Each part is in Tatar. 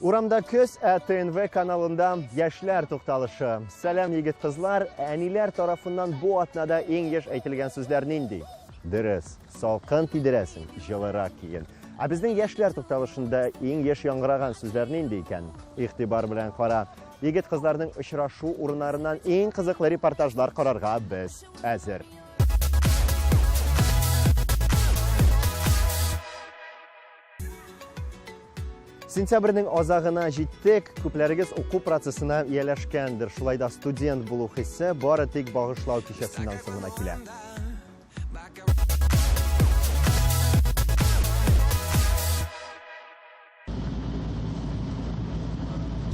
Урамда көз, ә ТНВ каналында яшьләр тукталышы. Сәлам, егет-кызлар, әниләр тарафыннан бу атнада иң еш әйтелгән сүзләр нинди? Дөрес, салкын тидерәсең, җылырак киен. Ә безнең яшьләр тукталышында иң еш яңгыраган сүзләр нинди икән? Игътибар белән кара. Егет-кызларның очрашу урыннарыннан иң кызыклы репортажлар карарга без әзер. Сентябрьнең азагына җиттек. Күпләрегез уку процессына ияләшкәндер. Шулай да студент булу хисе бары тик багышлау кичәсеннән соң гына килә.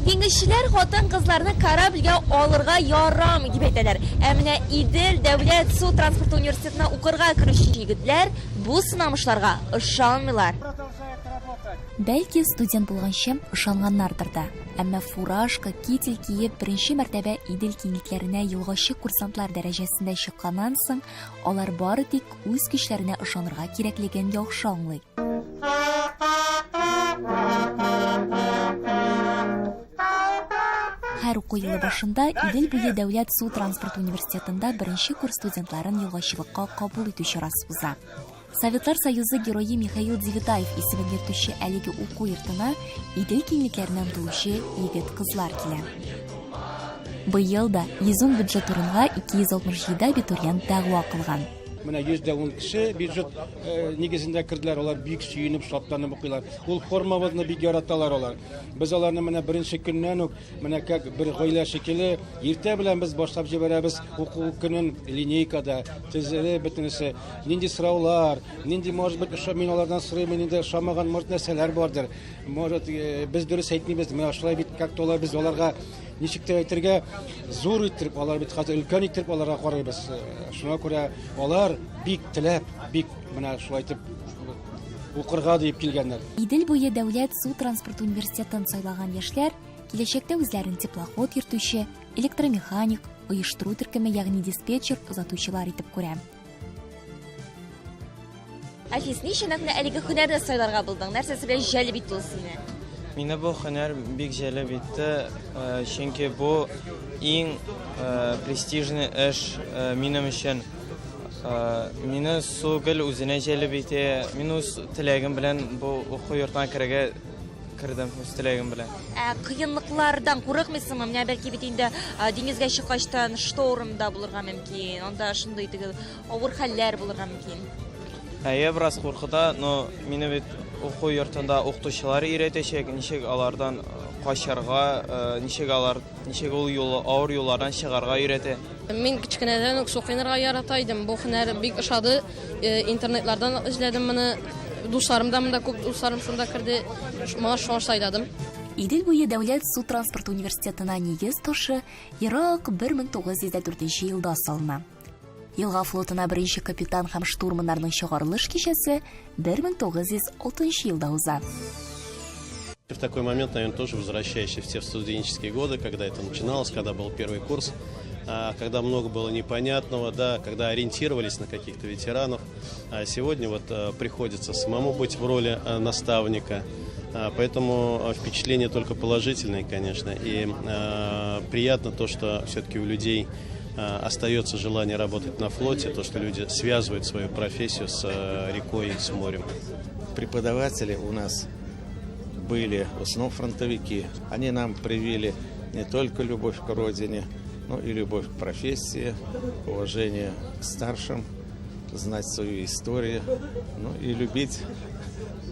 Диңгезчеләр хатын-кызларны корабльгә алырга ярамый дип әйтәләр. Ә менә Идел дәүләт су транспорты университетына укырга керүче егетләр бу сынамышларга ышанмыйлар. Бәлки, студент булганчы ышанганнардыр да. Әмма фуражка, китель киеп, беренче мәртәбә Идел киңлекләренә елгачы курсантлар дәрәҗәсендә чыкканнан соң, алар бары тик үз көчләренә ышанырга кирәклеген яхшы аңлый. Һәр уку елы башында Идел буе дәүләт су транспорт университетында беренче курс студентларын елгачылыкка кабул итү чарасы уза. Советлар Союзы герое Михаил Девятаев исемен йөртүче әлеге уку йортына Идел киңлекләренә омтылучы егет-кызлар килә. Быел да 110 бюджет урынга 267 абитуриент дәгъва кылган. Менә 110 кеше бюджет э, нигезендә керделәр, алар бик сөенеп, шатланып укыйлар. Ул формабызны бик яраталар алар. Без аларны менә беренче көннән үк, менә как бер гаилә шикелле, иртә белән без башлап җибәрәбез уку көнен линейкада, тезелеп бөтенесе. Нинди сораулар, нинди, может быть, ошо мин алардан сорыйм, нинди ошамаган, может, нәрсәләр бардыр. Может, э, без дөрес әйтмибез, менә шулай бит, как-то алар без аларга ничек тә әйтергә зур иттереп, алар бит хәзер өлкән иттереп аларга карыйбыз. Э, шуңа күрә алар бик теләп, бик менә шулай итеп укырга диеп килгәннәр. Идел буе дәүләт су транспорты университетын сайлаган яшьләр киләчәктә үзләрен теплоход йөртүче, электромеханик, оештыру төркеме, ягъни диспетчер, озатучылар итеп күрә. Әлфис, ни өчен нәкъ менә әлеге һөнәрне сайларга булдың? Нәрсәсе белән җәлеп итте ул сине? Мине бу һөнәр бик җәлеп итте, э, чөнки бу иң э, престижный эш э, минем өчен. Мине су гел үзенә җәлеп итә. Мин үз теләгем белән бу уку йортына керергә кердем, үз теләгем белән. Ә кыенлыклардан курыкмыйсыңмы? Менә бәлки бит инде диңгезгә чыккачтан шторм да булырга мөмкин. Анда шундый теге Авыр хәлләр булырга мөмкин. Әйе, бераз куркыта, но мине бит уку йортында укытучылар өйрәтәчәк, ничек алардан качарга, э, ничек алар, ничек ул юл, авыр юллардан чыгарга өйрәтә. Мин кечкенәдән үк су коенырга ярата идем. Бу һөнәр бик ошады. Э, интернетлардан эзләдем моны. Дусларым да монда күп дусларым шунда керде. Моңа шуңа сайладым. Идел буе дәүләт су транспорты университетына нигез ташы ерак 1904 елда салына. Елга флотына беренче капитан һәм штурманнарның чыгарылыш кичәсе 1906 елда уза. В такой момент, наверное, тоже возвращаешься в те студенческие годы, когда это начиналось, когда был первый курс, когда много было непонятного, да, когда ориентировались на каких-то ветеранов. А сегодня вот приходится самому быть в роли наставника, поэтому впечатление только положительное, конечно, и приятно то, что все-таки у людей остается желание работать на флоте, то, что люди связывают свою профессию с рекой, с морем. Преподаватели у нас были в основном фронтовики. Они нам привили не только любовь к родине, но и любовь к профессии, уважение к старшим, знать свою историю, ну и любить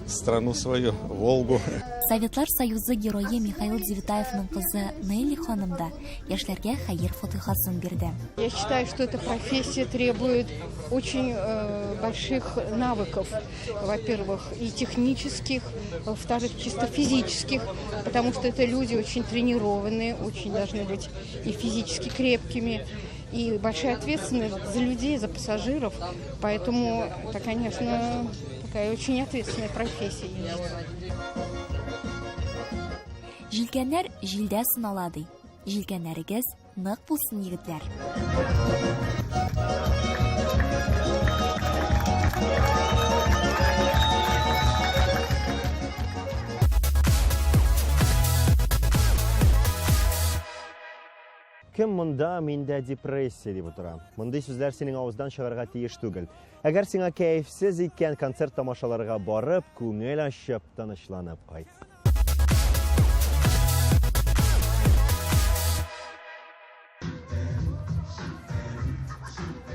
страну свою, Волгу. Советлар Союзы герое Михаил Девятаевның кызы Нелли ханым да яшьләргә хәер-фатыйхасын бирде. Я считаю, что эта профессия требует очень э, больших навыков. Во-первых, и технических, во-вторых, чисто физических, потому что это люди очень тренированные, очень должны быть и физически крепкими, и большая ответственность за людей, за пассажиров. Поэтому это, конечно, такая очень ответственная профессия. Җилкәннәр җилдә сынала ди. Җилкәннәрегез нык булсын, егетләр. Кем монда миндә депрессия дип утыра? Мондый сүзләр синең авыздан чыгарга тиеш түгел. Әгәр сиңа кәефсез икән, концерт тамашаларга барып, күңел ачып, тынычланып кайт.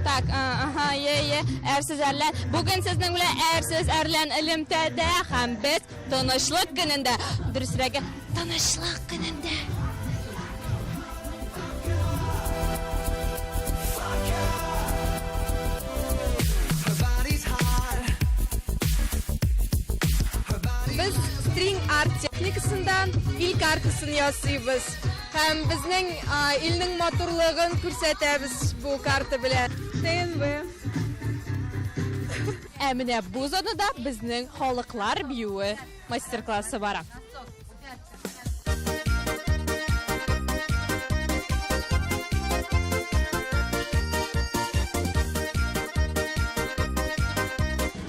Так, ага, е, е, әрсез әрлән. Бүген сезнең белән әрсез әрлән элемтәдә һәм без тынычлык көнендә, дөресрәге, тынычлык көнендә. Без стринг арт техникасында ил картасын ясыйбыз. Һәм безнең илнең матурлыгын күрсәтәбез бу карта белән. ТНВ. Ә менә бу зонада безнең халыклар биюе мастер-классы бара.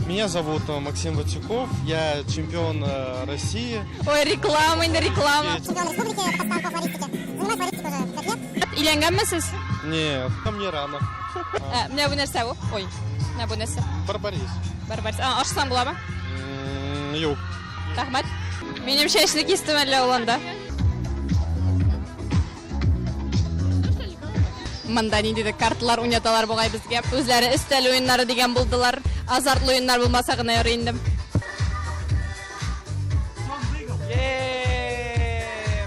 Меня зовут э, Максим Ватюков, я чемпион э, России. Ой, реклама, инде реклама. Чемпион республики по флористике. Занимаюсь флористикой уже 5 лет. Өйләнгәнмесез? Нет, мне рано. Ә, менә бу нәрсә бу? Ой, менә бу нәрсә? Барбарис. Барбарис. А, ашсаң буламы? Юк. Рәхмәт. Минем чәчне кистем әллә ул анда. Монда ниндидер карталар уйнаталар бугай безгә. Үзләре өстәл уеннары дигән булдылар. Азартлы уеннар булмаса гына ярый инде.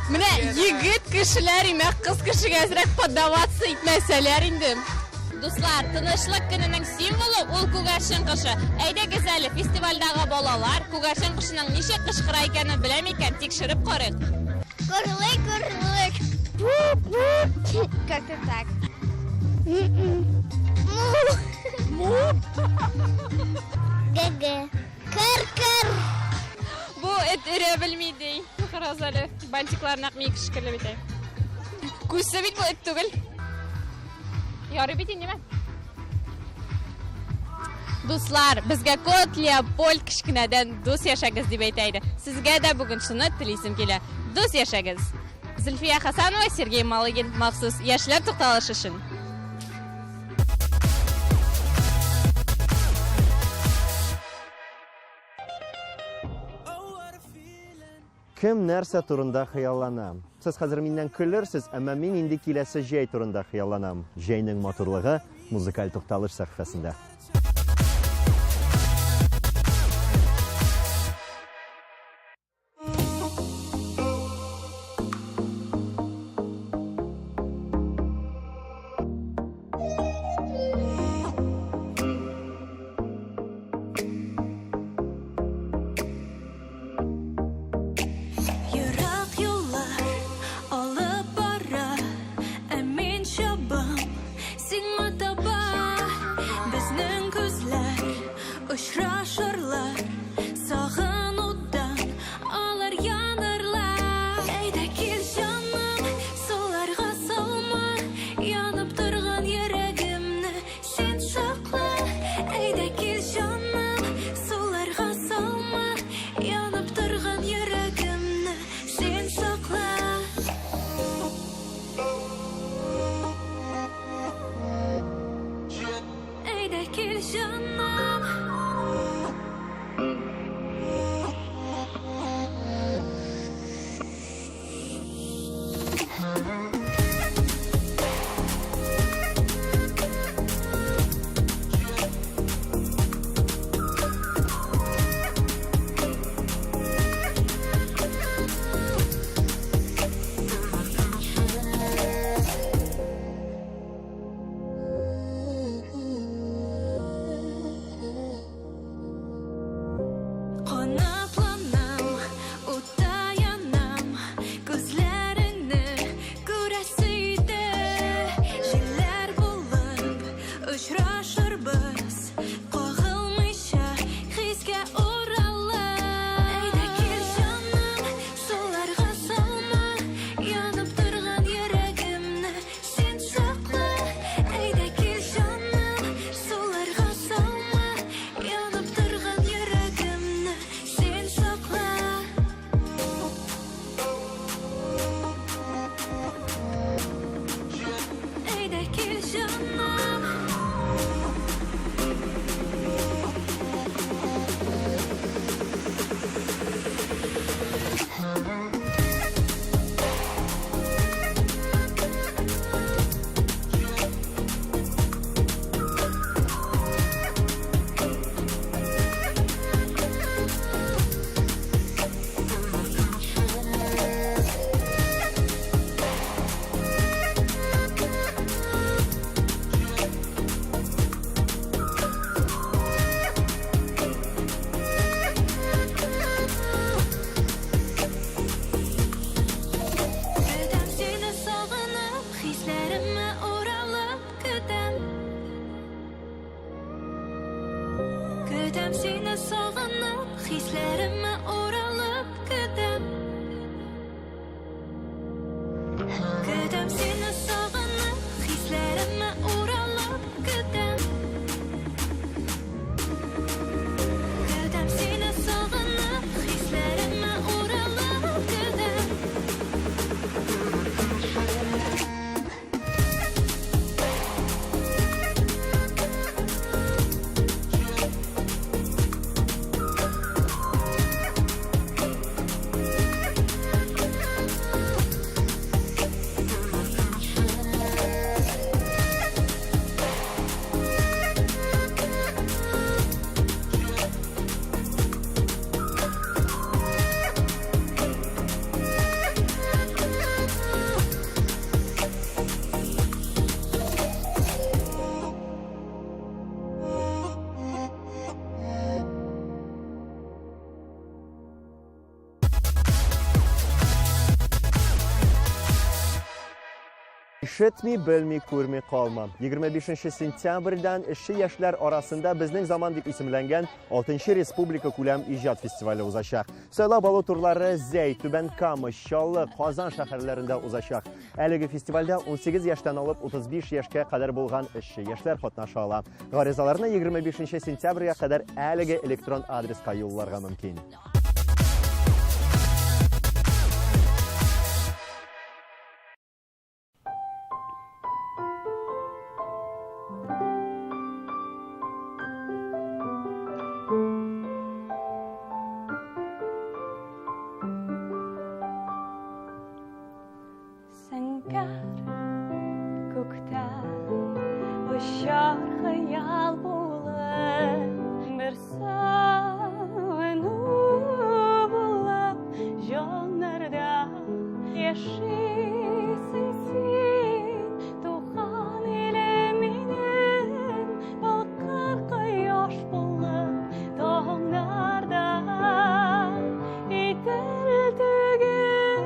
Менә егет кешеләр имәк кыз кешегә әзрәк поддаваться итмәсәләр инде. Дуслар, тынычлык көненең символы ул күгәрчен кошы. Әйдәгез әле, фестивальдагы балалар күгәрчен кошының ничек кычкыра икәнен белә микән, тикшереп карыйк. Курлык, курлык. Как-то так. Му. Г-г. Кыр-кыр. Бу эт өрә белми ди. Карагыз әле, бантиклар нәкъ минеке шикелле бит. Күсе бит бу эт түгел. Ярый бит инде, Дуслар, безгә кот Леопольд кечкенәдән дус яшәгез дип әйтә иде. Сезгә дә бүген шуны телисем килә. Дус яшәгез. Зөлфия Хасанова, Сергей Малыгин, махсус яшьләр тукталышы өчен. Кем нәрсә турында хыяллана? Сез хәзер миннән көлерсез, әмма мин инде киләсе җәй турында хыялланам. Җәйнең матурлыгы музыкаль тукталыш сәхифәсендә. Ерак юллар алып бара, ә мин чабам сиңа таба. Безнең күзләр очрашырлар, сагынудан алар янырлар. Әйдә кил, җаным, суларга салма, янып торган йөрәгемне Син сакла, әйдә кил, җаным, суларга салма, янып торган йөрәгемне син сакла. Әйдә кил, җаным. Канатланам, утта янам, күзләреңне күрәсе иде. Җилләр булып очрашырбыз, кагылмыйча хискә уралып. Әйдә кил, җаным, суларга салма, янып торган йөрәгемне син сакла. Әйдә кил, җаным, суларга салма, Янып торган йөрәгемне син сакла. Көтәм сине сагынып, хисләремә уралып көтәм. Көтәм сине сагынып, хисләремә уралып көтәм. Көтәм сине сагынып, хисләремә уралып көтәм. Ишетми, белми, күрми калма. 25 сентябрьдән эшче яшьләр арасында Безнең заман дип исемләнгән 6 республика күләм иҗат фестивале узачак. Сайлап алу турлары Зәй, Түбән Кама, Чаллы, Казан шәһәрләрендә узачак. Әлеге фестивальдә 18 яшьтән алып 35 яшькә кадәр булган эшче яшьләр катнаша ала. Гаризаларны 25 сентябрьгә кадәр әлеге электрон адреска юлларга мөмкин. Зәңгәр күктә очар хыял булып, бер сагыну булып, җаннарда яшисең син, туган илем минем, балкыр кояш булып таңнарда. Идел түгел,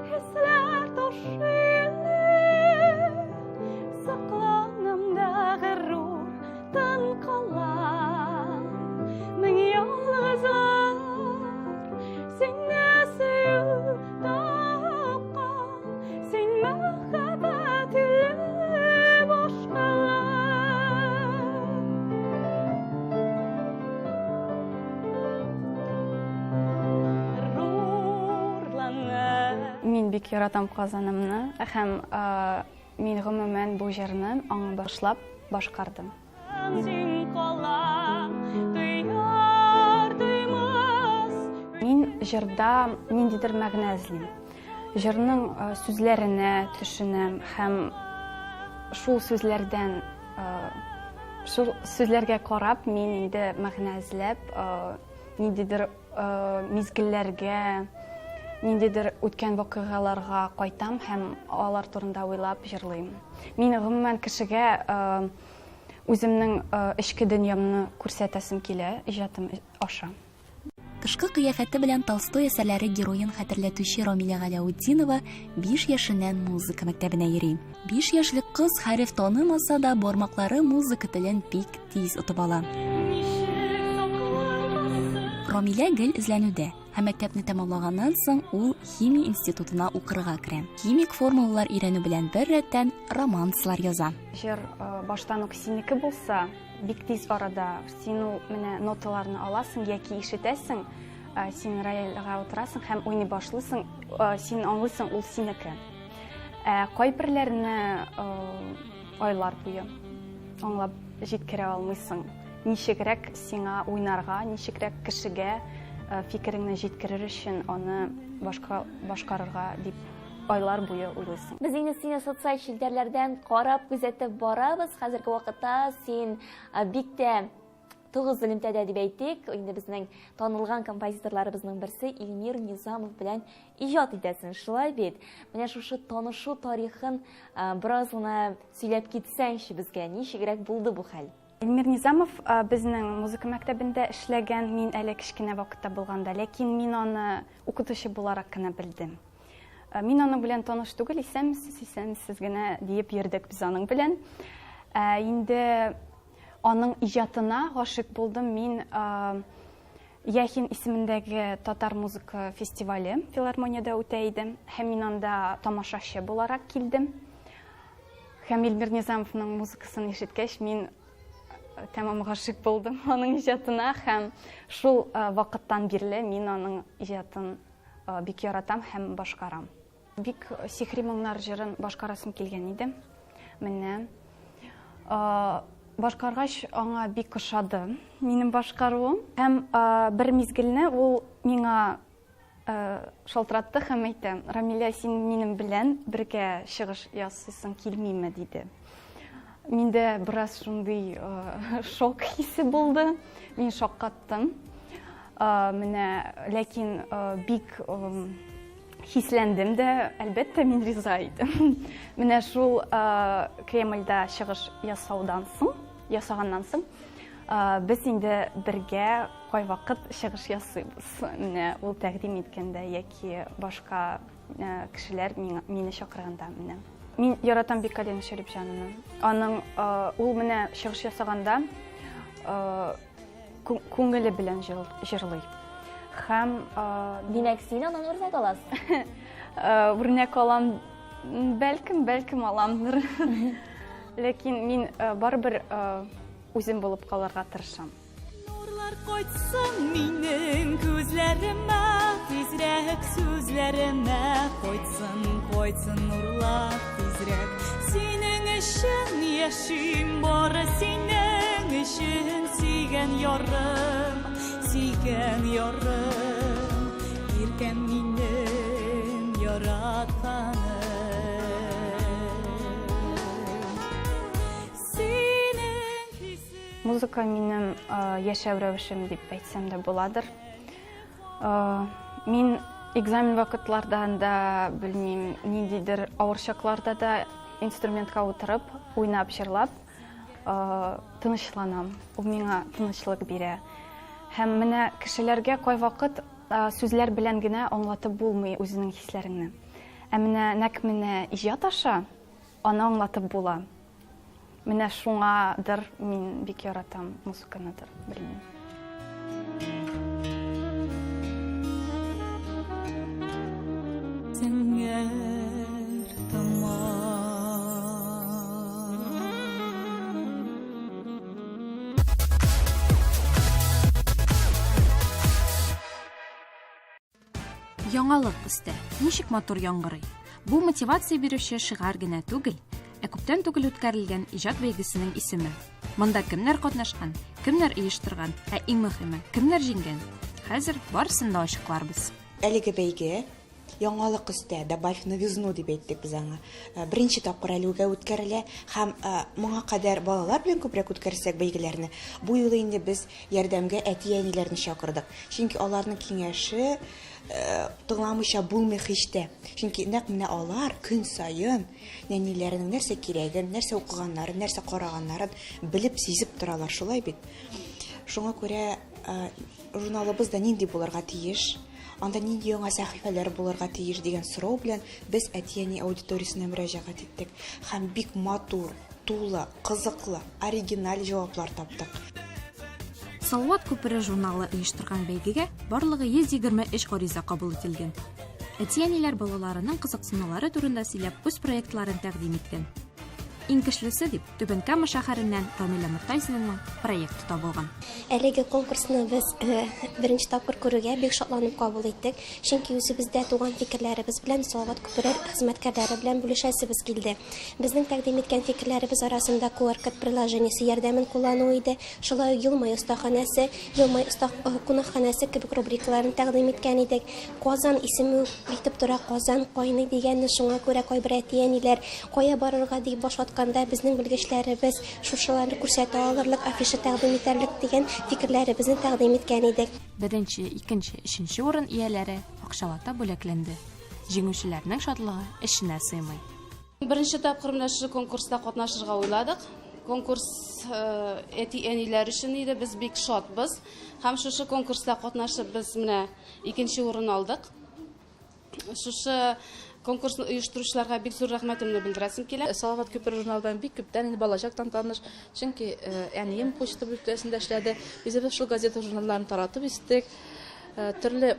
хисләр ташыйлы, Сокланам да горур тын калам. Мең ялгызлар сине сөю тапкан, син мәхәббәт иле башкалар. Мин бик яратам Казанымны һәм мин гомумән бу җырны аңа багышлап башкардым. Син калам, тояр тоймас. Мин җырда ниндидер мәгънә эзлим. Җырның сүзләренә төшенәм һәм шул сүзләрдән шул сүзләргә карап мин инде мәгънә эзләп ниндидер мизгелләргә, ниндидер үткән вакыйгаларга кайтам һәм алар турында уйлап җырлыйм. Мин гомумән кешегә үземнең эчке дөньямны күрсәтәсем килә иҗатым аша. Тышкы кыяфәте белән Толстой әсәрләре героен хәтерләтүче Рамилә Галәүтдинова 5 яшеннән музыка мәктәбенә йөри. 5 яшьлек кыз хәреф танымаса да, бармаклары музыка телен бик тиз отып ала. Рамилә гел эзләнүдә һәм мәктәпне тәмамлаганнан соң ул химия институтына укырга керә. Химик формулалар өйрәнү белән бер рәттән романслар яза. Җыр баштан ук синеке булса, Бик тиз арада син ул менә ноталарны аласың яки ишетәсең, син рояльгә утырасың һәм уйный башлыйсың, син аңлыйсың, ул синеке. Ә кайберләрне айлар буе аңлап җиткерә алмыйсың. Ничегрәк сиңа уйнарга, ничегрәк кешегә фикереңне җиткерер өчен аны башка башкарырга дип айлар буе уйлыйсың. Без инде сине социаль челтәрләрдән карап, күзәтеп барабыз. Хәзерге вакытта син бик тә тыгыз элемтәдә дип әйтик. Инде безнең танылган композиторларыбызның берсе Илмир Низамов белән иҗат итәсең, шулай бит? Менә шушы танышу тарихын бераз гына сөйләп китсәңче безгә, ничегрәк булды бу хәл? Илмир Низамов безнең музыка мәктәбендә эшләгән, мин әле кечкенә вакытта булганда, ләкин мин аны укытучы буларак кына белдем. Э, мин аның белән таныш түгел, исәнмесез, исәнмесез генә диеп йөрдек без аның белән. Ә, инде Аның иҗатына гашыйк булдым мин Яхин исемендәге татар музыка фестивале филармониядә үтә иде. Һәм мин анда тамашачы буларак килдем. Һәм Илмир Низамовның музыкасын ишеткәч, мин тәмам гашыйк булдым аның иҗатына һәм шул вакыттан бирле мин аның иҗатын бик яратам һәм башкарам. Бик сихри моңнар җырын башкарасым килгән иде. Менә башкаргач аңа бик ошады минем башкаруым. Һәм бер мизгелне ул миңа шалтыратты һәм әйтте, Рамилә, син минем белән бергә чыгыш ясыйсың килмиме, диде. Миндә бераз шундый шок хисе булды. Мин шаккаттым. Менә, ләкин бик хисләндем дә, әлбәттә, мин риза идем. Менә шул Кремльдә чыгыш ясаудан соң, ясаганнан соң, без инде бергә кайвакыт чыгыш ясыйбыз. Менә ул тәкъдим иткәндә яки башка кешеләр мине чакырганда менә. Мин яратам бик Алина Шәрипҗановны. Аның ул менә чыгыш ясаганда күңеле белән җырлый. Һәм Димәк, син аннан үрнәк аласың? Үрнәк алам, бәлкем, бәлкем аламдыр. Ләкин мин барыбер үзем булып калырга тырышам. Нурлар кайтсын минем күзләремә, тизрәк сүзләремә кайтсын, кайтсын нурлар тизрәк. Синең өчен яшим, бары синең өчен сөйгән ярым, сөйгән ярым, иркәм минем яратканым. Синең Музыка минем яшәү рәвешем дип әйтсәм дә буладыр. Мин экзамен вакытлардан да, белмим, ниндидер авыр чакларда да инструментка утырып, уйнап, җырлап тынычланам. Ул миңа тынычлык бирә. Һәм менә кешеләргә кайвакыт сүзләр белән генә аңлатып булмый үзенең хисләреңне. Ә менә нәкъ менә иҗат аша аны аңлатып була. Менә шуңадыр мин бик яратам музыканыдыр, белмим. Зәңгәр томан. Яңалык өстә. Ничек матур яңгырый. Бу мотивация бирүче шигарь генә түгел, ә күптән түгел үткәрелгән иҗат бәйгесенең исеме. Монда кемнәр катнашкан, кемнәр оештырган, ә иң мөһиме, кемнәр җиңгән? Хәзер барысын да ачыкларбыз. Әлеге бәйге Яңалык өстә, добавь новизну дип әйттек без аңа. Э, беренче тапкыр әлегә үткәрелә һәм э, моңа кадәр балалар белән күбрәк үткәрсәк бәйгеләрне, бу юлы инде без ярдәмгә әти-әниләрне чакырдык. Чөнки аларның киңәше э, тыңламыйча булмый һич тә. Чөнки нәкъ менә алар көн саен нәниләренең нәрсә кирәген, нәрсә укыганнарын, нәрсә караганнарын белеп, сизеп торалар, шулай бит? Шуңа күрә журналыбыз да нинди булырга тиеш? Анда нинди яңа сәхифәләр булырга тиеш дигән сорау белән без әти-әни аудиториясенә мөрәҗәгать иттек һәм бик матур, тулы, кызыклы, оригиналь җаваплар таптык. Салават күпере журналы оештырган бәйгегә барлыгы 123 гариза кабул ителгән. Әти-әниләр балаларының кызыксынулары турында сөйләп үз проектларын тәкъдим иткән. Иң көчлесе дип Түбән Кама шәһәреннән Рамилә Мортазинаның проекты табылган. Әлеге конкурсны без э, беренче тапкыр күрүгә бик шатланып кабул иттек, чөнки үзебездә туган фикерләребез белән Салават күпере хезмәткәрләре белән бүлешәсебез килде. Безнең тәкъдим иткән фикерләребез арасында QR-код приложениесе ярдәмен куллану иде, шулай ук Елмай остаханәсе, Елмай оста э, кунакханәсе кебек рубрикаларын тәкъдим иткән идек. Казан исеме үк әйтеп тора, Казан кайный дигәнне, шуңа күрә кайбер әти-әниләр Кая барырга дип баш ватканда, безнең белгечләребез шушыларны күрсәтә алырлык, афиша тәкъдим итәрлек дигән фикерләребезне тәкъдим иткән идек. Беренче, икенче, өченче урын ияләре акчалата бүләкләнде. Җиңүчеләрнең шатлыгы эченә сыймый. Беренче тапкыр менә шушы конкурста катнашырга уйладык. Конкурс әти-әниләр өчен иде, без бик шатбыз. Һәм шушы конкурста катнашып без менә икенче урын алдык. Шушы Конкурсны оештыручыларга бик зур рәхмәтемне белдерәсем килә. Салават күпере журналы белән бик күптән инде балачактан таныш. Чөнки әнием почта бүлекчәсендә эшләде. Үзебез шул газета журналларын таратып үстек. Төрле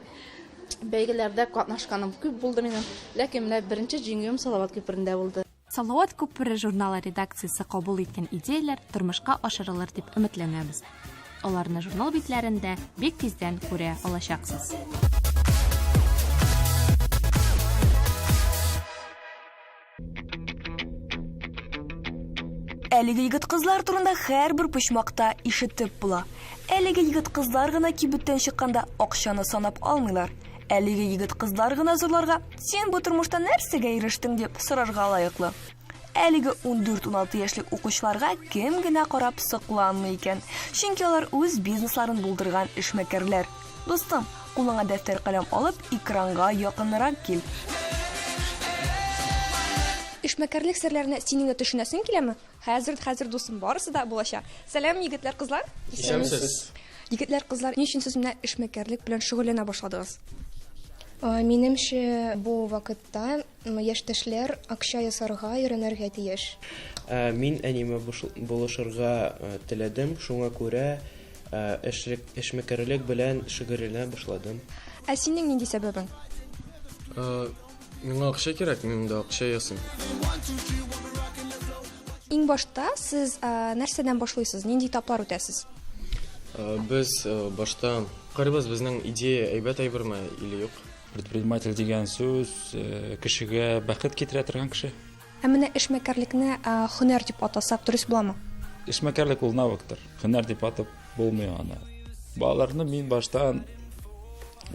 бәйгеләрдә катнашканым күп булды минем. Ләкин менә беренче җиңүем Салават күперендә булды. Салават күпере журналы редакциясе кабул иткән идеяләр тормышка ашырылыр дип өметләнәбез. Аларны журнал битләрендә бик тиздән күрә алачаксыз. Әлеге егет-кызлар турында һәрбер почмакта ишетеп була. Әлеге егет-кызлар гына кибеттән чыкканда акчаны санап алмыйлар. Әлеге егет-кызлар гына зурларга «Син бу тормышта нәрсәгә ирештең?» дип сорарга лаеклы. Әлеге 14-16 яшьлек укучыларга кем генә карап сокланмый икән? Чөнки алар үз бизнесларын булдырган эшмәкәрләр. Дустым, кулыңа дәфтәр-каләм алып, экранга якынрак кил. Эшмәкәрлек серләренә синең дә төшенәсең киләме? Хәзер, хәзер, дустым, барысы да булачак. Сәлам, егетләр, кызлар. Исәнмесез. Егетләр, кызлар, ни өчен сез менә эшмәкәрлек белән шөгыльләнә башладыгыз? Минемчә, бу вакытта Яшьтәшләр акча ясарга өйрәнергә тиеш. Мин әниемә булышырга теләдем, шуңа күрә эшмәкәрлек белән шөгыльләнә башладым. Ә синең нинди сәбәбең? Миңа акча кирәк, мин дә акча ясыйм. Иң башта сез нәрсәдән башлыйсыз, нинди этаплар үтәсез? Без башта карыйбыз, безнең идея әйбәт әйберме или юк. Предприниматель дигән сүз э, кешегә бәхет китерә торган кеше. Ә менә эшмәкәрлекне э, һөнәр дип атасак дөрес буламы? Эшмәкәрлек ул навыктыр. Һөнәр дип атып булмый аны. Балаларны мин баштан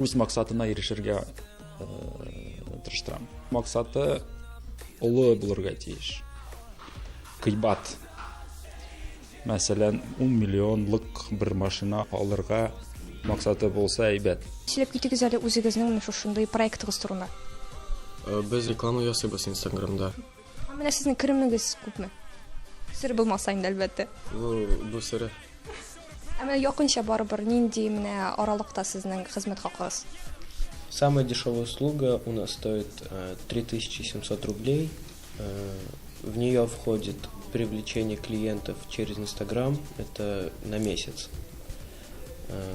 үз максатына ирешергә э, тырыштырам. Максаты олы булырга тиеш. Кыйбат. Мәсәлән, 10 миллионлык бер машина алырга максаты булса әйбәт. Сөйләп китегез әле үзегезнең менә шушындый проектыгыз турында. Э, без реклама ясыйбыз Инстаграмда. Ә менә сезнең керемегез күпме? Сер булмаса инде, әлбәттә. Бу, бу сере. Ә менә якынча барыбер нинди менә аралыкта сезнең хезмәт хакыгыз? Самая дешевая услуга у нас стоит 3700 э, рублей. Э, в нее входит привлечение клиентов через Инстаграм, это на месяц. Э,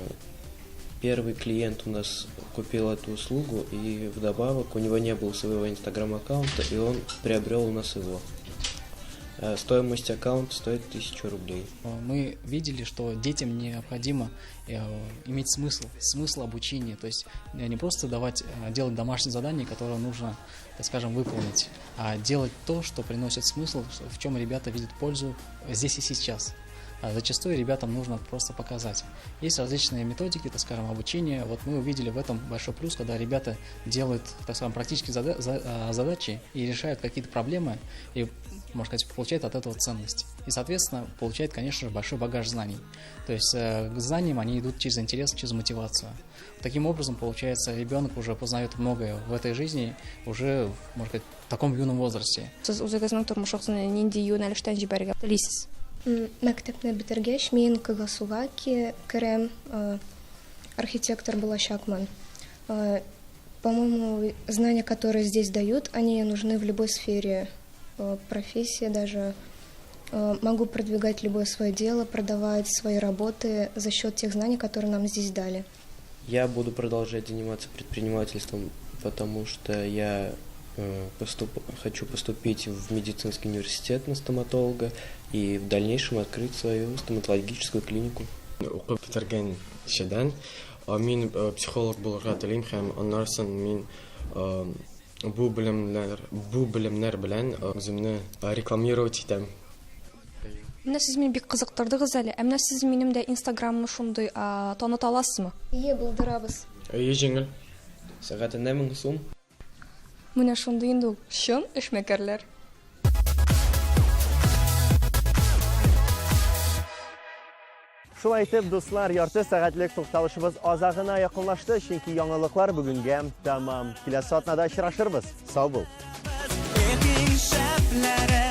первый клиент у нас купил эту услугу, и вдобавок у него не было своего инстаграм-аккаунта, и он приобрел у нас его. Э, стоимость аккаунта стоит 1000 рублей. Мы видели, что детям необходимо э, иметь смысл, смысл обучения. То есть не просто давать, делать домашние задания, которые нужно, так скажем, выполнить, а делать то, что приносит смысл, в чем ребята видят пользу здесь и сейчас. А зачастую ребятам нужно просто показать. Есть различные методики, так скажем, обучения. Вот мы увидели в этом большой плюс, когда ребята делают, так скажем, практические а, задачи и решают какие-то проблемы, и, можно сказать, получают от этого ценность. И, соответственно, получают, конечно же, большой багаж знаний. То есть э, к знаниям они идут через интерес, через мотивацию. Таким образом, получается, ребенок уже познает многое в этой жизни уже, можно сказать, в таком юном возрасте. Сез үзегезнең тормышыгызны нинди юнәлештән җибәрергә телисез? Мәктәпне бетергәч, мин КГСУга керәм, архитектор булачакмын. По-моему, знания, которые здесь дают, они нужны в любой сфере профессии даже. Могу продвигать любое свое дело, продавать свои работы за счет тех знаний, которые нам здесь дали. Я буду продолжать заниматься предпринимательством, потому что я э, поступ... хочу поступить в медицинский университет на стоматолога и в дальнейшем открыть свою стоматологическую клинику. Укып бетергәнчедән мин психолог булырга телим һәм аннан соң мин бу белемнәр бу белемнәр белән үземне рекламировать итәм. Менә сез мине бик кызыктырдыгыз әле. Ә менә сез минем дә Инстаграмны шундый таныта аласызмы? Ие, булдырабыз. Әйе, җиңел. Сәгатенә 1000 сум. Менә шундый инде ул чын эшмәкәрләр. Шулай итеп, дуслар, ярты сәгатьлек тукталышыбыз азагына якынлашты, чөнки яңалыклар бүгенгә тәмам. Киләсе атнада очрашырбыз. Сау бул. Эх, иң шәпләре.